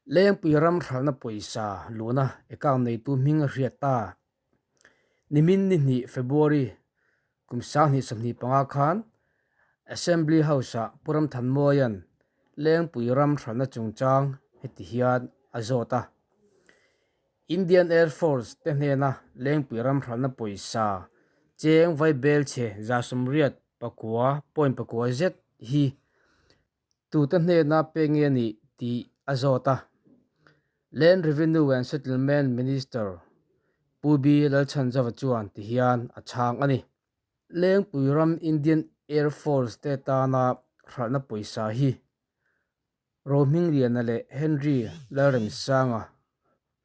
Lengpui ram hralhna pawisa luhna account neitu hming a hriat ta. Nimin ni hnih February kum 2025 khan Assembly House-ah Pu Ramthanmuaia'n Lengpui ram hralhna chungchang heti hian a zawt a. Indian Air Force te hnena Lengpui ram hralhna pawisa cheng vaibelchhe 89.9 zet hi Tute hnena pek nge a nih tih a zawt a. Land Revenue and Settlement Minister Pu B Lalchhanzova chuan ti hian a chhang a ni. Lengpui ram Indian Air Force te tana hralhna pawisa hi Rohmingliana leh Henry Lalremsanga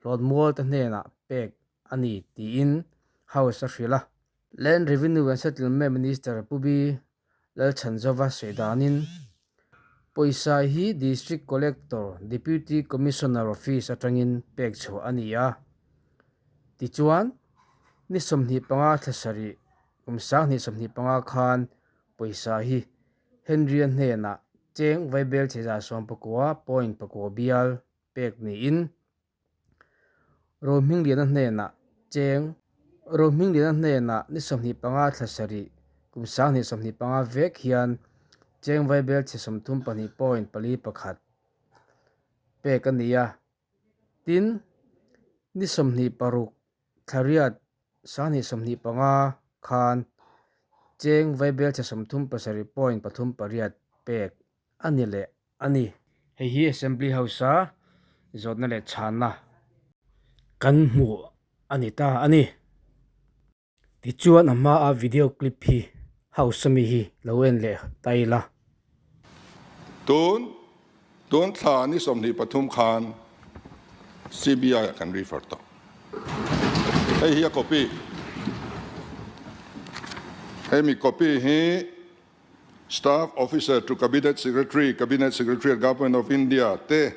hlawtmual te hnenah pek a ni tiin House a hrilh a. Land Revenue and Settlement Minister Pu B Lalchhanzova sawi danin, pawisa hi District Collector, Deputy Commissioner Office atangin pek chhuah a ni a. Tichuan, ni 25 thla sarih kum 2025 khan pawisa hi Henry-a hnenah cheng vaibel chhe 19.9 bial pek niin, Rohmingliana hnenah cheng Rohmingliana hnenah ni 25 thla sarih kum 2025 vek hian cheng vaibel chhe 32.41 pek a ni a. Tin, ni 26 thla riat 2025 khan cheng vaibel chhe 37.38 pek a ni leh a ni. Hei hi Assembly House-a zawhna leh chhanna kan hmuh a ni ta a ni. Tichuan a hmaa video clip hi House ami hi lo en leh ta ila. Tun tun thla ni 23 khan CBI ah kan refer tawh. Hei hi a copy. Hemi copy hi Staff Officer to Cabinet Secretary, Cabinet Secretary at Government of India te,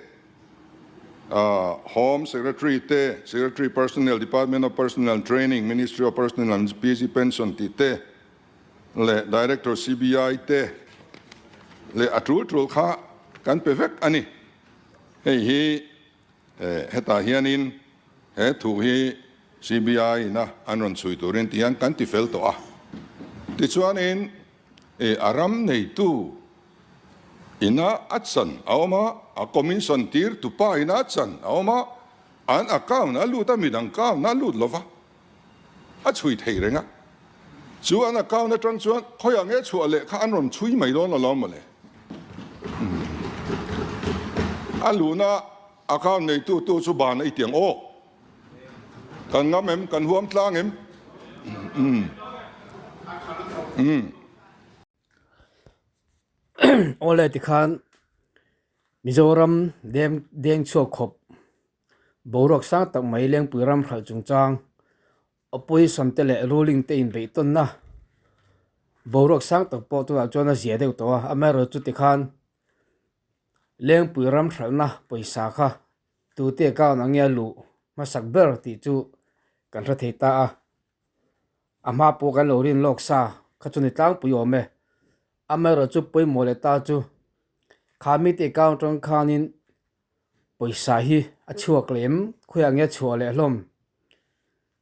Home Secretary te, Secretary Personnel, Department of Personnel and Training, Ministry of Personnel and PG Pension tih te leh Director CBI te leh a tul tul kha kan pe vek a ni. Hei hi hetah hianin he thu hi CBI ina an rawn chhui turin ti hian kan ti fel tawh a. Tichuanin a ram neitu ina a chan a awm a, a commission tir tupa ina a chan a awm a, an account a lut a, midang account a lut lova, a chhui thei reng a. Chu an account atang chuan khawiah nge chhuah leh kha an rawn chhui mai dawn alawm mawle. A luhna account neitu tu chu ban a i tiang aw. Kan ngam em? Kan huam tlang em? Umm. Umm. Awle tikhan Mizoram deng deng chhuak khawp boruak sang tak mai Lengpui ram hralh chungchang opposition te leh ruling te inbeih tawnna boruak sang tak pawh tunah chuan a zia deuh tawh a, amaherawhchu tikhan Lengpui ram hralhna pawisa kha tute account ang nge a luh hmasak ber tih chu kan hre thei ta a, a hma pawh kan lo rin lawk sa kha chu ni tlangpui awm e, amaherawhchu pawimawh leh ta chu kha mite account atang khanin pawisa hi a chhuak leh em khawiah nge a chhuah leh hlawm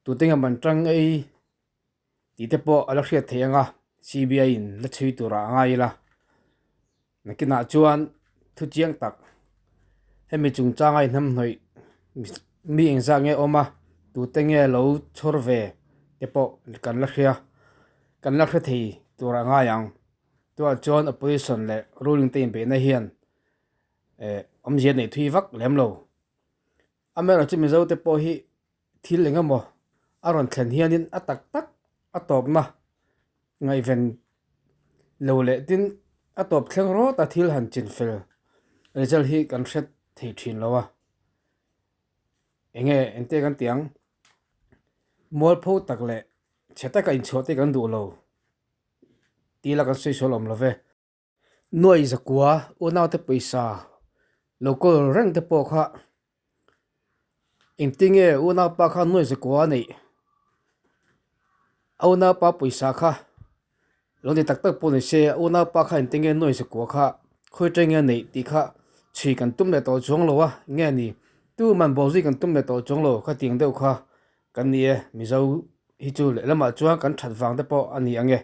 tute nge man tang ei tih te pawh a la hriat theih ang a CBI in la chhui turah a ngai ila nakinah chuan thu chiang tak hemi chungchanga inhnamhnawih mi engzah nge awm a tute nge lo chhawr ve te pawh kan la hria kan la hre thei turah a ngai ang tunah chuan opposition leh ruling te inbeihna hian eh awmzia neih thui vak lem lo amaherawhchu Mizo te pawh hi. Thil eng emaw a rawn thlen hianin a tak tak a tawpna ngaihven lo leh tin a tawp thleng rawt a thil han chin fel result hi kan hre thei thin lo a. Enge engte kan tih ang? Mualpho tak leh chhe taka inchhuah te kan duh lo tih la kan sawi sual awm lo ve. Nuai zakua unaute pawisa lo kawl reng te pawh kha engtinge unaupa kha nuai zakua a neih a unaupa pawisa kha lo ni tak tak pawh ni se a unaupa kha engtinge nuai zakua kha khawi atang nge a neih tih kha Chhui kan tum leh tawh chuang lo a, nge ni? Tu man bawlzui kan tum leh tawh chuang lo khatiang deuh kha kan ni e, Mizo hi chu lehlamah chuan kan that vang te pawh a ni ang e.